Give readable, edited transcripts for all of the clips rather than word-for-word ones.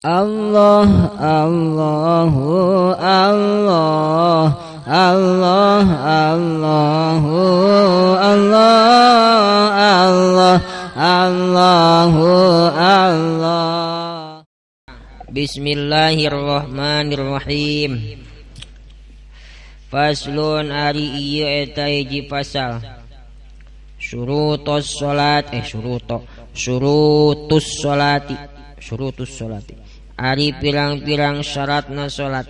Allah Allahu Allah Allah Allahu Allah Allah Allahu Allah. Bismillahirrahmanirrahim. Faslun ari ieu eta hiji pasal. Syurutus salat syurutus salati syurutus salati. Ari pirang-pirang syaratna salat.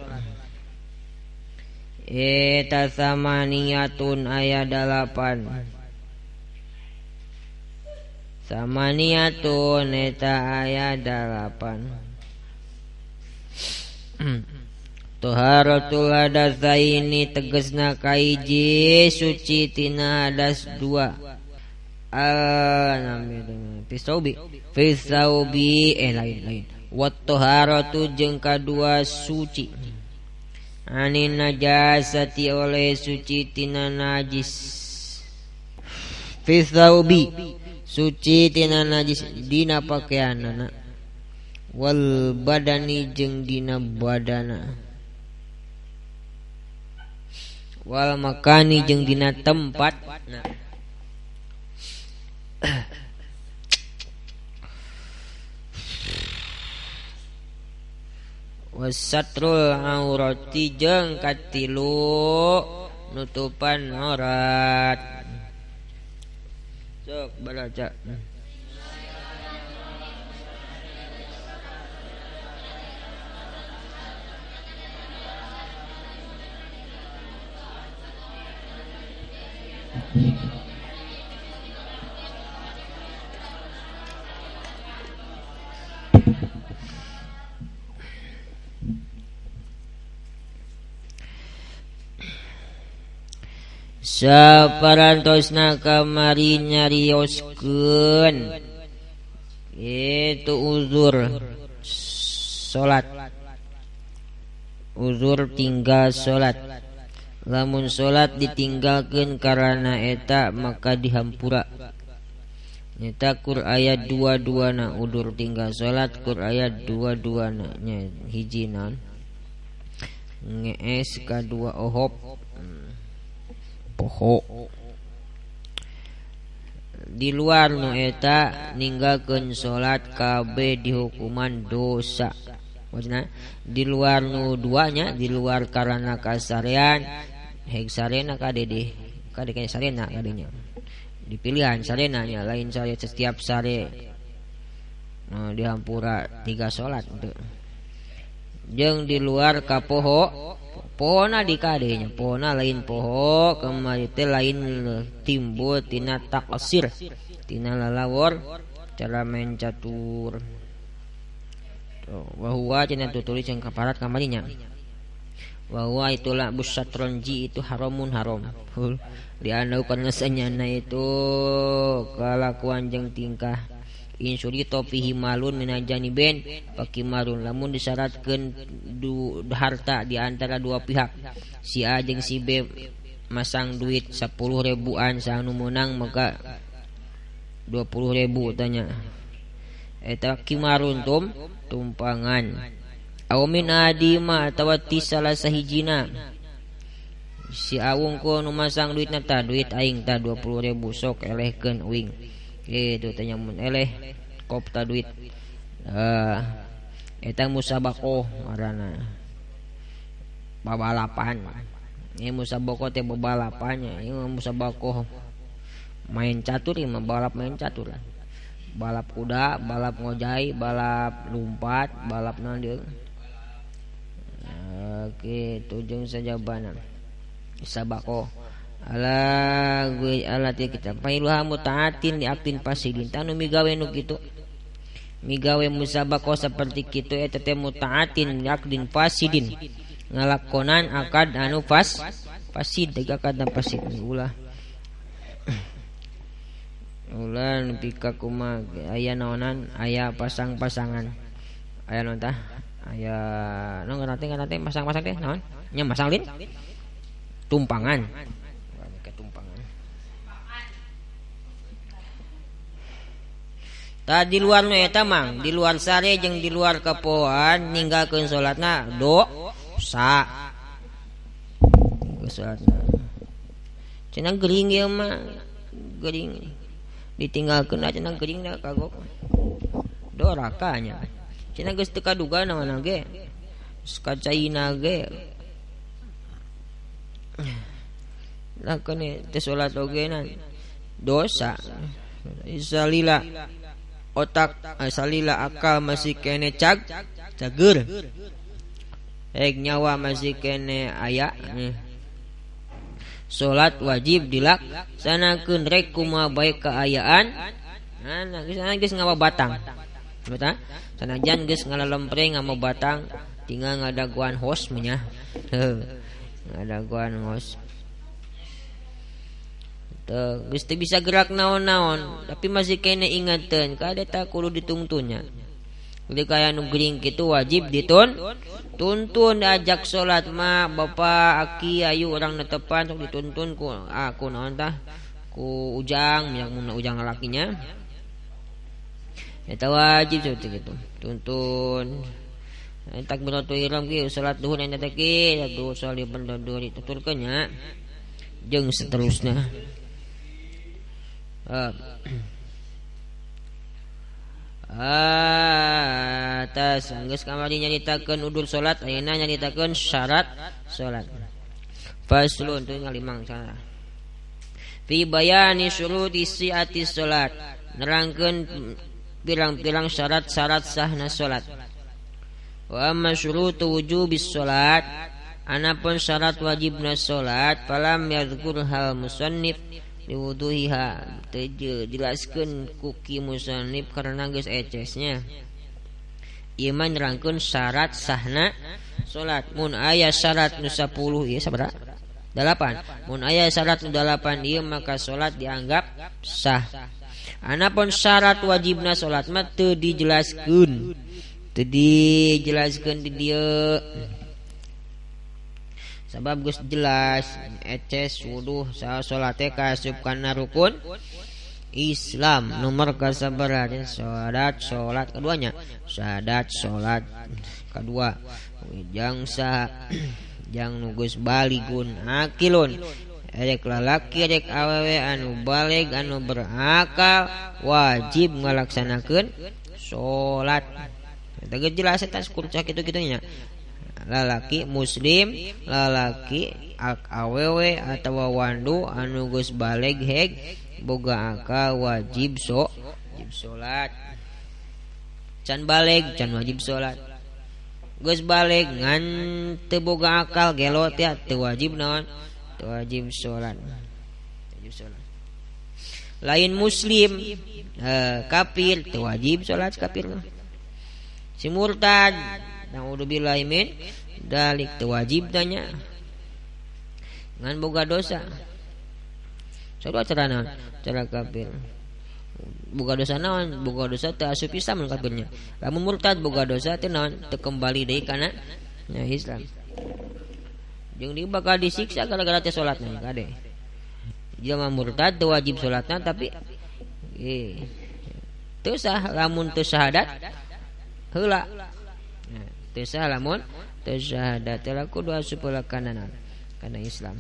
Eta samaniyatun aya 8. Samaniyatun eta aya 8. Toharatul hadatsaini tegesna kaiji suci tina hadas 2. Fisaubi fisaubi lain-lain. Wat toharatu jeung kadua suci anin najasati oleh suci tina najis. Fisaubi suci tina najis dina pakeanana wal badani jeung dina badana wal makani jeung dina tempat. Nah. Wasatrul aurati jeung katilu nutupan aurat. Sok baca. Saparantosna kamari nyarioskeun itu uzur salat, uzur tinggal salat. Lamun salat ditinggalkeun karana eta maka dihampura. Nyata kur ayat 22 na udur tinggal salat kur ayat 22 na nya hiji naon ngees kadua ohop poho. Di luar nu eta ninggalkeun salat kabeh dihukuman dosa. Maksudna di luar nu duanya, di luar karana kasarean heg sarena kade deh kade kaya sarena kadenya di pilihan sarena nya lain sare setiap sare nah, dihampura 3 salat itu. Jeung di luar kapoho pohona di kadenya pohona lain poho kemari teh lain timbul tina taksir tina lalawor cara main catur. Wa huwa tina tutulis yang kaparat kamarinya. Wa huwa itulah busatronji itu haramun haram. Lianau karena senyana itu kalakuan jeung tingkah insurito fihi malun minajaniben pakimarun lamun disyaratkeun harta di antara dua pihak si A jeung si B masang duit 10 ribuan sang nu meunang maka 20 ribu tanya eta kimarun tumpangan aw min adima atawa ti salah sahijina si A wungkul nu masang duitna tah duit aing tah 20 ribu sok elehkeun uing itu tanya mun eleh kop ta duit eta musabakoh ngaranna babalapan. Ieu musabakoh teh babalapannya ieu musabakoh main catur ieu mah balap main catur lah. Balap kuda, balap ngojai, balap lumpat, balap naon deui. Oke, tujung sajabana musabakoh ala gue ala teh kita pailuha mutaatin li aktin pasidin tanu migawe nu kitu migawe musabakoh seperti kitu eta teh mutaatin li aktin fasidin ngalakonan akad anu fasid akad fasid ulah ulah nepi ka kumaha aya naonan aya pasang-pasangan aya naon tah aya naon ngaran teh masang-masang teh naon nya masang lin tumpangan. Tah di luar nu eta mang, di luar sare jeung di luar kapoan ninggalkeun salatna dosa. Salatna. Cenah gering ieu mah, gering. Ditinggalkeun cenah gering da kagok. Doraka nya. Cenah geus teu kaduga naon ge. Geus kacaina ge. Lah kene teu salat oge na dosa. Salila otak salila akal masih kene cager. Ek nyawa masih kene aya. Salat wajib dilaksanakeun rek kumaha bae kaayaan. Nah, geus ngawa batang. Betul? Sanajan geus ngalalempre ngama batang tinggal ngadaguan hos nya. Ngadaguan hos. Teu geus teu bisa gerak naon-naon, tapi masih kene ingateun kade ta kudu ditungtunnya. Jadi kaya nu gering kitu wajib dituntun diajak salat mah bapak aki ayu urang netepan sok dituntun ku aku naon tah ku ujang yang mun ujang lakinya. Eta wajib seperti gitu. Tuntun. Takbiratul ihram ki salat duhur eta teh ki duhur salat benda duhur dituturkeun nya. Jeung seterusnya. Atas geus kamari nyaritakeun udur salat ayeuna nyaritakeun syarat salat. Faslun teu ngalimang salah. Fi bayani syuruti sihhati salat, nerangkeun pirang-pirang syarat-syarat sahna salat. Wa amma syurutu wujubis salat, anapun syarat wajibna salat falam yadhkur hal musannif liwuduhiha, teu jelaskeun ku ki musannif karena geus ecesnya. Ieu mah nerangkeun syarat sahna salat. Mun aya syarat nu 10 ieu sabaraha? 8. Mun aya syarat nu 8 ieu maka salat dianggap sah. Anapun syarat wajibna salat mah teu dijelaskeun. Teu dijelaskeun di dieu. Sabab geus jelas eces wuduh salat teh kaasup kana rukun Islam nomor kasabaraha syahadat salat keduanya syahadat salat kedua jang sah jang nu geus baligun akilun rek lalaki rek awewe anu balig anu berakal wajib ngalaksanakeun salat. Eta geus jelas eta kurcak kitu-kitu nya. Lalaki muslim lalaki awewe atawa wandu anu geus baleg heg boga akal wajib wajib salat. Can baleg can wajib salat. Geus baleg ngan teu boga akal gelo teh teu wajib naon? Teu wajib salat. Wajib salat. Lain muslim kafir teu wajib salat kafir mah. Si murtad naudzubillahi min dalik teu wajib tanya ngan boga dosa. Sarua cara naon? Cara kafir. Boga dosa naon? Boga dosa teu asup Islam kafirnya. Lamun murtad boga dosa teu naon? Teu kembali deui kana nya Islam. Jeung dia bakal disiksa gara-gara teu salatna kade. Jelema murtad teu wajib salatna tapi teu sah lamun teu syahadat heula. Teu sah lamun teu syahadat teh kudu asup heula kana kana Islam.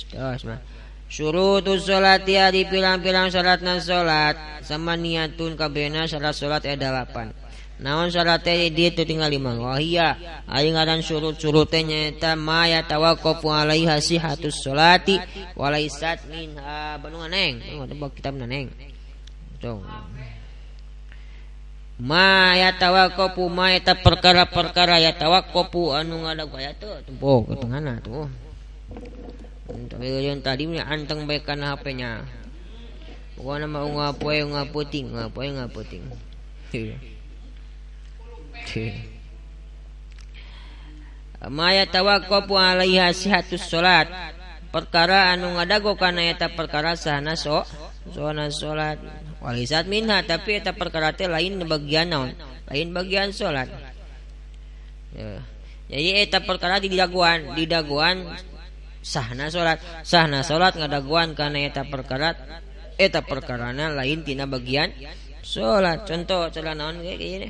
Terus mah syurutus sholati ari pirang-pirang syaratna salat sama niatun kabehna syarat salat aya 8. Naon syaratna di dieu tinggal 5. Wahia ari ngaran syurut-syurute nyaeta ma yatawaqqafu alaiha sihhatus sholati walaisat minha bandungan neng. Tebak kitabna neng. Tong. Ma yatawaqqafu ma eta perkara-perkara yatawaqqafu anu ngadagu aya teu tempo ketengahna tuh. Tapi yang tadi ni anteng bae kana HP-nya. Pokona mah ungah poe ungah puting, ungah poe ungah puting. Ma yatawaqqafu alaiha sihhatus salat. Perkara anu ngadago kana eta perkara sahna sona salat. Walisat minha tapi eta perkara teh lain bagian naon? Lain bagian salat. Ya. Jadi eta perkara didagoan Sahna salat, sahna salat ngadaguan kana eta perkara, eta perkarana lain tina bagian salat. Contoh cara naon ge ieu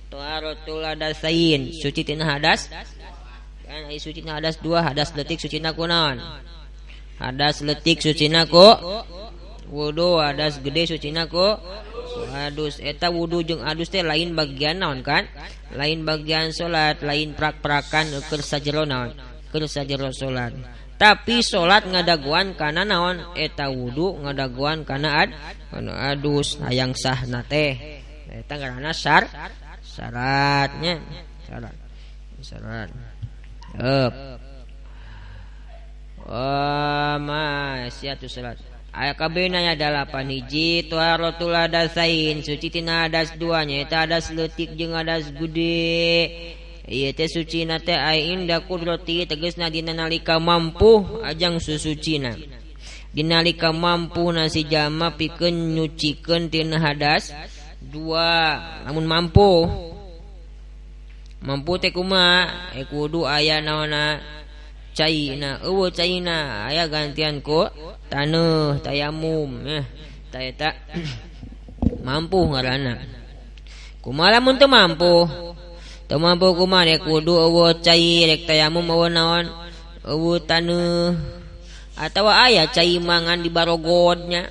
taharatul hadasain, suci tina hadas. Kan ai suci tina hadas dua, hadas leutik sucina ku naon? Hadas leutik sucina ku wudu, hadas gede sucina ku adus. Eta wudu jeung adus teh lain bagian naon kan? Lain bagian salat, lain prak-prakan keur sajero naon? Keur sajero salat. Tapi salat ngadaguan kana naon? Eta wudu ngadaguan kana kana adus hayang sahna teh. Eta ngaranna syaratnya. Syarat. Syarat. Wa ma siatu salat. Aya kabehna nya 8 hiji taharatul hadasain, suci tina hadas dua nya eta hadas leutik jeung hadas gede. Ieu teh sucina teh ai inda kudrati tegasna dina nalika mampu ajang susucina. Dina nalika mampu nasi jama pikeun nyucikeun tina hadas dua, lamun mampu. Mampu teh kumaha? Kudu aya naonna caina, eueuh caina aya gantian ku taneuh tayamum ta eta mampu ngaranna. Kumaha lamun teu mampu? Teu mampu kumaha rek wudu eueuh cai rek tayamum eueuh naon? Eueuh taneuh. Atawa aya cai mangan di barogodnya.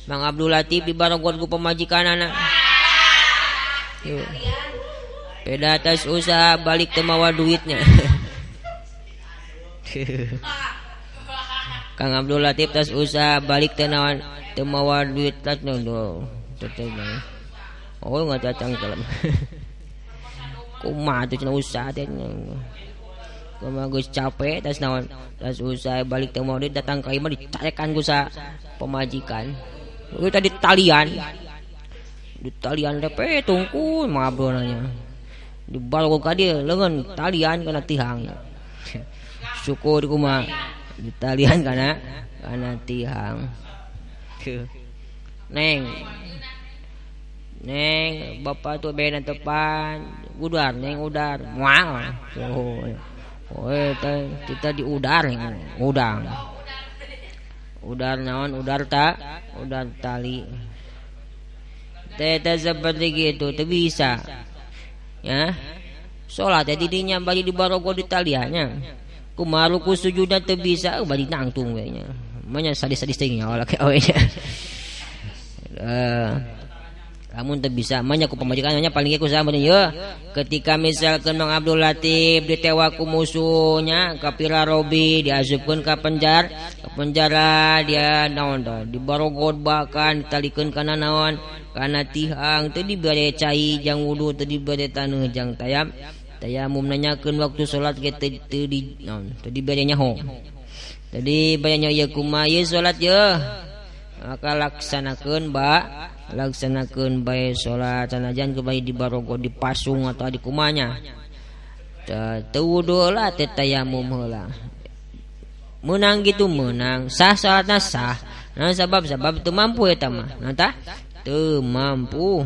Mang Abdul Latif di barogod ku pamajikanana. Peda atas usaha balik teu mawa duitnya. Kang Abdul Latif tas usaha balik teu naon teu mawa duit tas no tetep. Oh ngacacang kalem. Kumaha tuh cenah usaha teh. Kumaha geus capek tas naon tas usaha balik teu mawa duit datang ka imah dicarekan ku sa pamajikan. Ieu tadi talian. Di talian teh tungkul Mang Abdul nanya. Di balok ka dieu leungeun talian kana tihang. Syukur kumaha di talian kana tihang. Neng. Neng, bapak tuh bena tepan, udar neng udar. Mual. Oh, eta kita di udar udang. Udar naon udar ta? Udar tali. Teh seperti gitu, teu bisa. Ya. Salat teh didinya bari di barogo di taliannya. Kumaha ruku sujudna teu bisa bari nangtung we nya. Manya sadis-sadis teh nya olah we nya. Lamun teu bisa manya ku pamajikan nya paling ge ku saha ye. Ketika misalkeun Mang Abdul Latif ditewa ku musuhnya ka Pirarobi diasupkeun ka penjara dia naon tah dibarogod bahkan ditalikeun kana naon kana tihang teu dibere cai jang wudu teu dibere taneuh jang tayamum nanyakeun waktu salat ge teu di naon teu dibere nyaho. Tadi bere nyaho ieu kumaha ieu salat ye maka laksanakeun ba laksanakeun bae salat sanajan kebae di barogo dipasung atau di kumanya teu wudu lah teu tayamum heula meunang gitu meunang sah salatna sah nah sabab teu mampu eta mah nah tah teu mampu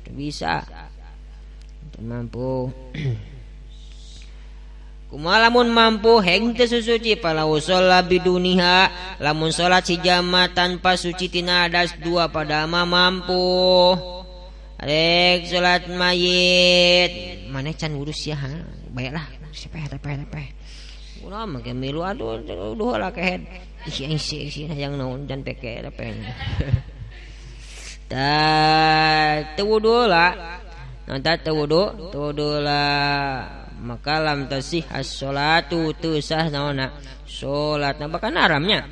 teu bisa teu mampu. Kumaha lamun mampu heng teu susuci palau sholat biduniha lamun salat si jama tanpa suci tina hadas dua pada mah mampu rek salat mayit maneh can wudu sia ha baiklah sepeh tepeh ulah make milu aduh duh lah kehed ih isi hayang naon dan peke tepeh ta teu wudu lah teu wudu lah maka lam tasih as-sholatu teu sah naonna salatna bahkan haramnya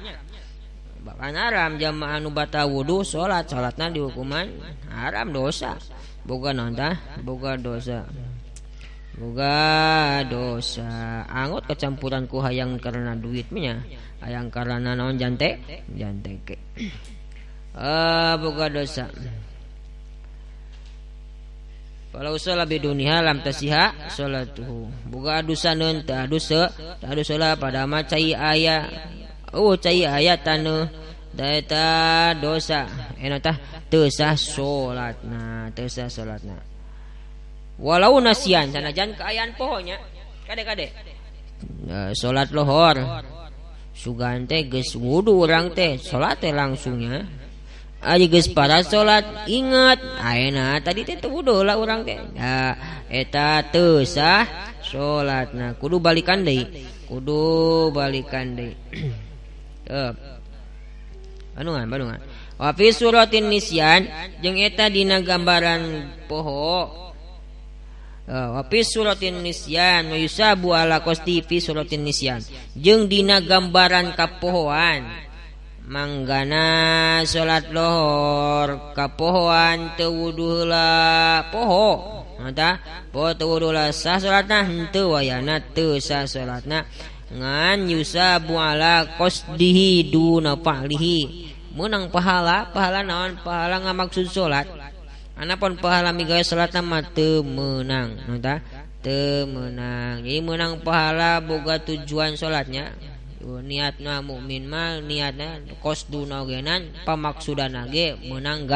bahkan haram jamaah anu batal wudu salat salatna dihukuman haram dosa boga naon tah boga dosa angot kecampuran ku hayang karena duitnya hayang karena naon jante ke boga dosa. Falau sholat biduniha lam tasiha sholatuhu. Boga adusaneun teu adus heula pada mah cai aya. Oh cai aya taneuh da eta dosa. Eta tah teu sah salatna, teu sah salatna. Walau nasian sanajan kaayaan poho nya. Kade-kade. Salat lohor. Sugan teh geus wudu urang teh salat teh langsungnya. Ari geus para salat ingat ayeuna tadi teh teu wudu lah urang teh. Nah, eta teu sah salatna kudu balikan deui. Kudu balikan deui. Teu. Bandungan. Wa fi suratin nisyan jeung eta dina gambaran poho. Wa fi suratin nisyan wa yusabu ala qasti fi suratin nisyan jeung dina gambaran kapohoan. Manggana salat lohor kapohoan teu wudu heula poho. Mata poho teu wudu heula sah salatna henteu wayana teu sah salatna ngan yusabu ala qasdihi duna fa'lihi. Menang pahala, pahala naon? Pahala ngamaksud salat. Anapun pahala migawe salatna mah teu meunang, mata teu meunang. Jadi meunang pahala boga tujuan salatnya. Niatna mukmin mah niatna qasduna ogenan pamaksudana ge meunang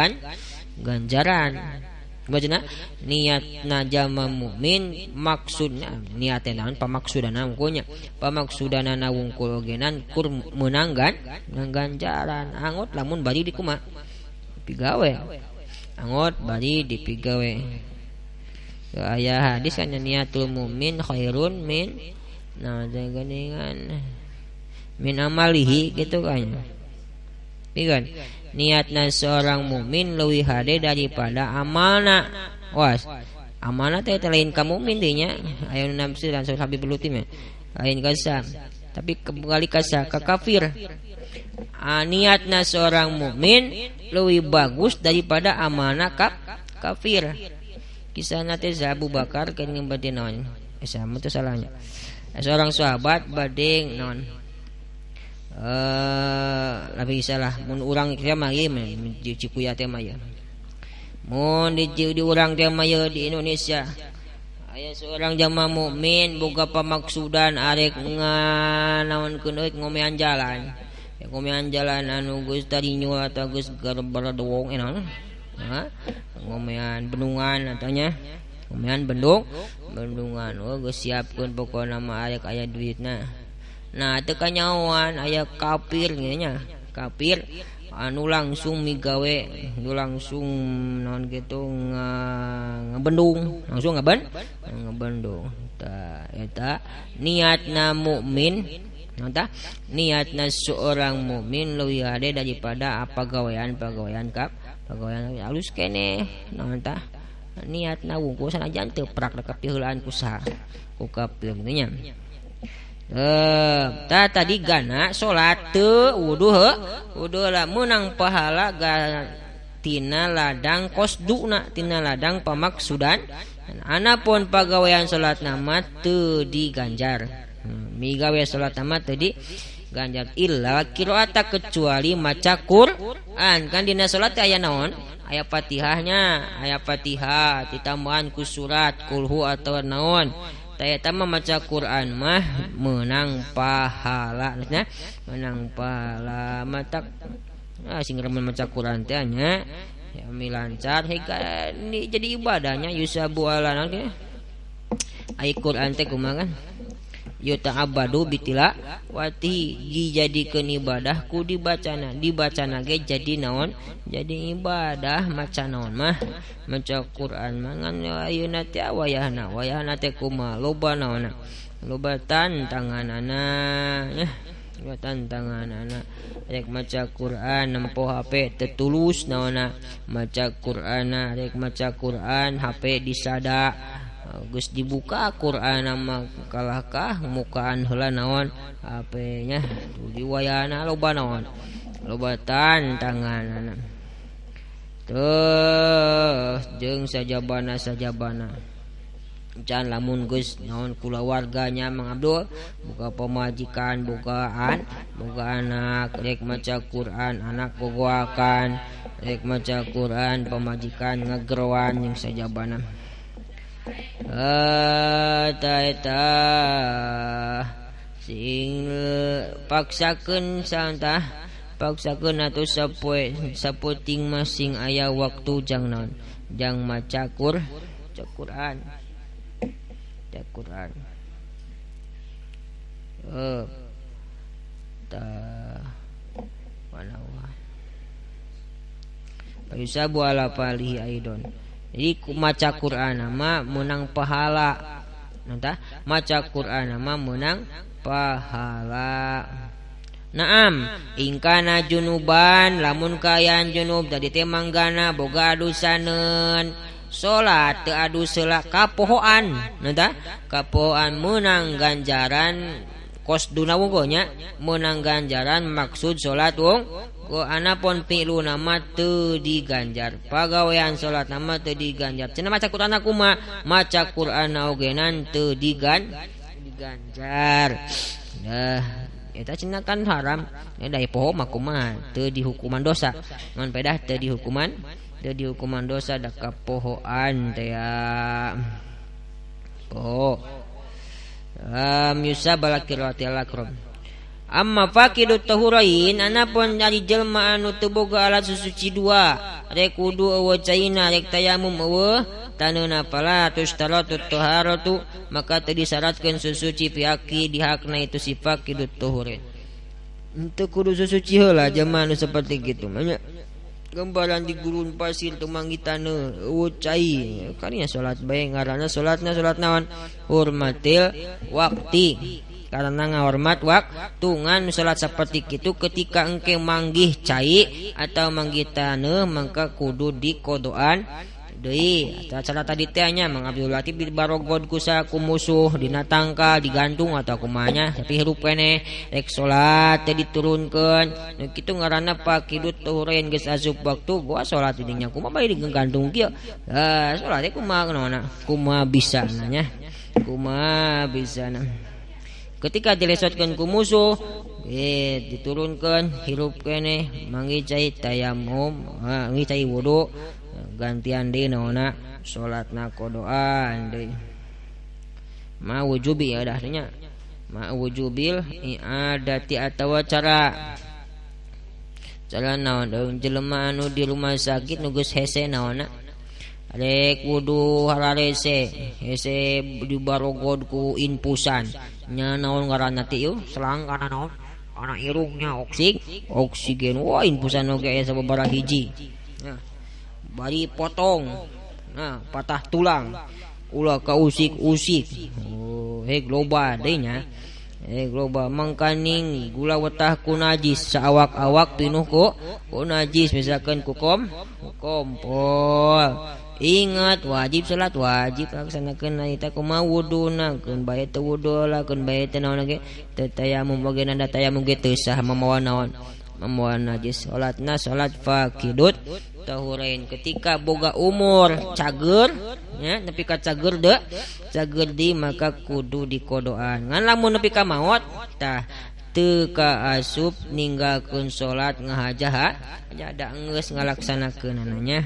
ganjaran. Bacana niatna jalma mukmin maksudna niatna naon pamaksudana wungkulnya. Pamaksudana wungkul ogenan kur meunang ganjaran. Angot lamun bari dikumaha pigawe. Angot bari dipigawe. Aya hadis kan niatul mukmin khairun min nah jagangan min amalihi gitu kan. Iya kan? Niatna seorang mukmin leuwih hade daripada amalna. Was. Amalna teh lain ka mukmin teh nya. Aya nu nafsu dan Habib Lutim ya. Lain kasa. Tapi kembali kasa ka kafir. Niatna seorang mukmin leuwih bagus daripada amalna kafir. Kisahna teh Abu Bakar keun bade naon? Sama teh salahnya. Seorang sahabat bade naon? Lebih salah mun urang teh mah ieu di Cikuya teh mah ieu. Mun di urang teh mah ieu di Indonesia. Aya seorang jamaah mukmin boga pamaksudan arek nganaonkeun euy ngomean jalan. Ya ngomean jalan anu geus tarinyul atawa geus garbaradowong naon. Ha? Ngomean bendungan atau nya. Ngomean bendungan. Oh geus siapkeun pokona mah arek aya duitna. Nah teu kanyahoan aya kafir nya, kafir anu langsung migawe, anu langsung naon kitu ngebendung, langsung ngebendung. Tah eta niatna mukmin, naon tah? Niatna seorang mukmin leuwih hade daripada apa gawean-pagawean pagawean alus keneh, naon tah? Niatna wungkul sanajan teu prak da kapiheulaan ku saha, ku kafir nya. Ta tadi gana salat teu wudu wudu lah meunang pahala tina ladang qasduna tina ladang pamaksudan. Anapun pagawean salat mah teu diganjar. Migawe salat mah teu diganjar illa qiraata kecuali maca Quran. Kan dina salat aya naon? Aya Fatihahnya, aya Fatihah ditambahan ku surat kulhu atau naon. Eta mah maca Quran mah menang pahala, nah, menang pahala matak sing remen maca Quran teh nya ya mi lancar hega ini jadi ibadahnya yusabu ala naon teh ai Quran teh kumaha kan yuta'abadu bitila wati dijadikeun ibadah ku dibacana dibacana ge jadi naon jadi ibadah maca naon mah maca Quran mah ngan ayeuna teh wayahna wayahna teh kumaha loba naonna loba tantanganana nya loba tantanganana rek maca Quran nempo HP teu tulus naonna maca Qur'ana rek maca Quran HP disada geus dibuka Quran mah kalahkah mukaan heula naon HP-nya diwayana loba naon loba tantanganana teuh jeung sajabana sajabana can lamun geus naon kulawarganya Mang Abdul buka pamajikan bukaan boga anak rek maca Quran anak gogoakan rek maca Quran pamajikan ngageroan jeung sajabana. Eta sing paksakeun santah paksakeun atuh sapoe saputing masing aya waktu jang naon jang maca Quran maca Quran. Tah walawa yusabu ala falihi aidon. Jadi maca Quran mah menang pahala. Nanta maca Quran mah menang pahala. Naam, ingkana junuban lamun kaayaan junub tadi teh manggana boga adusaneun. Salat teu adu seula kapohoan, nanta kapohoan menang ganjaran kosduna wungkul nya, menang ganjaran maksud salat wong ku anapun fi'lu nama teu diganjar, pagawean salat nama teu diganjar. Cenah maca Quran kumaha? Maca Quran ogenan teu diganjar. Dah eta cenah kan haram. Da poho mah kumaha teu dihukuman dosa. Ngan pedah teu dihukuman dosa da kapohoan teh ya. Poho. Yusab ala qiraatil akram. Amma faqidu tahurain anapun ari jelema anu teu boga alat susuci dua, rek wudu eueuh caina rek tayamum eueuh taneuna pala tustaratu taharatu maka teu disyaratkeun susuci piaki di hakna itu si faqidut tahurin. Teu kudu susuci heula jelema anu seperti kitu mah nya. Gambaran di gurun pasir teu manggih taneuh eueuh cai karinya salat bae ngaranna salatna salat naon hurmatil waqti. Karena ngahormat waktu ngan salat seperti itu ketika engke manggih cai atau manggih taneuh maka kudu dikodoan deui. Cara tadi teh nya Mang Abdul Latif dibarogod ku ku musuh dina tangkal digantung atau kumanya tapi hirup keneh rek salat teh diturunkeun. Nu kitu ngaranna pakidut tuhureun geus asup waktu gua salat di dinya kumaha bae digantung kieu. Salat teh kumaha naonna kumaha bisa nya kumaha bisa na. Ketika dilesotkeun ku musuh, diturunkeun hirup keneh manggih cai tayamum, manggih cai wudu, gantian deui naonna salatna qodoan deui. Ma wujubi ya dah nya. Ma wujubil i'adati atawa cara naon jelema anu di rumah sakit nu geus hese naonna rek wudu hararese hese dibarogod ku infusan nya naon ngaranna teh ieu selang kana naon kana irungnya oksigen wah infusan oge aya sababaraha hiji nah bari potong nah patah tulang ulah ka usik-usik oh heg loba deui nya heg loba mangkaning gula wetah ku najis saawak-awak pinuh ku najis misalkan ku kompol. Ingat wajib salat wajib laksanakeun eta kumaha wuduna keun bae teu wudu lah keun bae teu naon ge teu tayamum oge nanda tayamum ge teu sah mamawa naon mamawa najis. Salatna salat faqidut tahurain ketika boga umur cager nya nepi ka cager deui cager di maka kudu dikodoan. Ngan lamun nepi ka maot tah teu kaasup ninggalkeun salat ngahajah da geus ngalaksanakeunana nya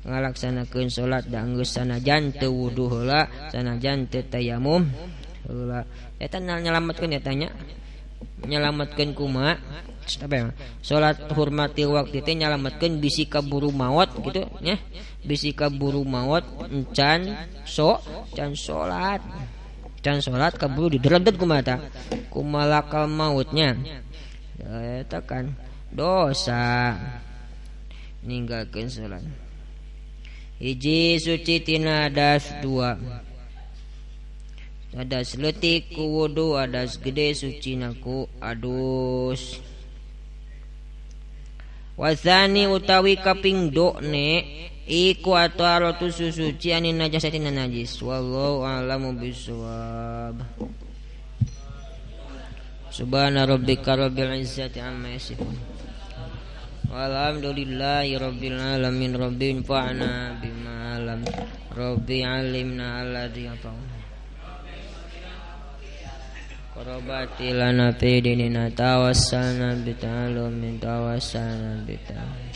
ngalaksanakeun salat da geus sanajan teu wudu heula sanajan teu tayamum heula. Eta nyalametkeun eta nya nyalametkeun kumaha salat hurmati waktu teh nyalametkeun bisi kaburu maot gitu nya bisi kaburu maot encan can salat kaburu dideredet kumaha ta kumalakal mautnya eta kan dosa ninggalkeun salat. Hiji suci tina hadas dua hadas leutik ku wudu hadas gede sucina ku adus. Wasani utawi kaping dokne iku atharatu susuci anin najasati najis. Wallahu a'lamu bissawab. Subhana rabbika rabbil izzati amma yasifun. Walhamdulillahi rabbil alamin. Rabbi anfa'na bima 'allam. Rabbi 'allimna alladzi yanfa'una. Qarabati lana fi dinina tawassalna bi ta'allumin tawassalna bi ta'allumin.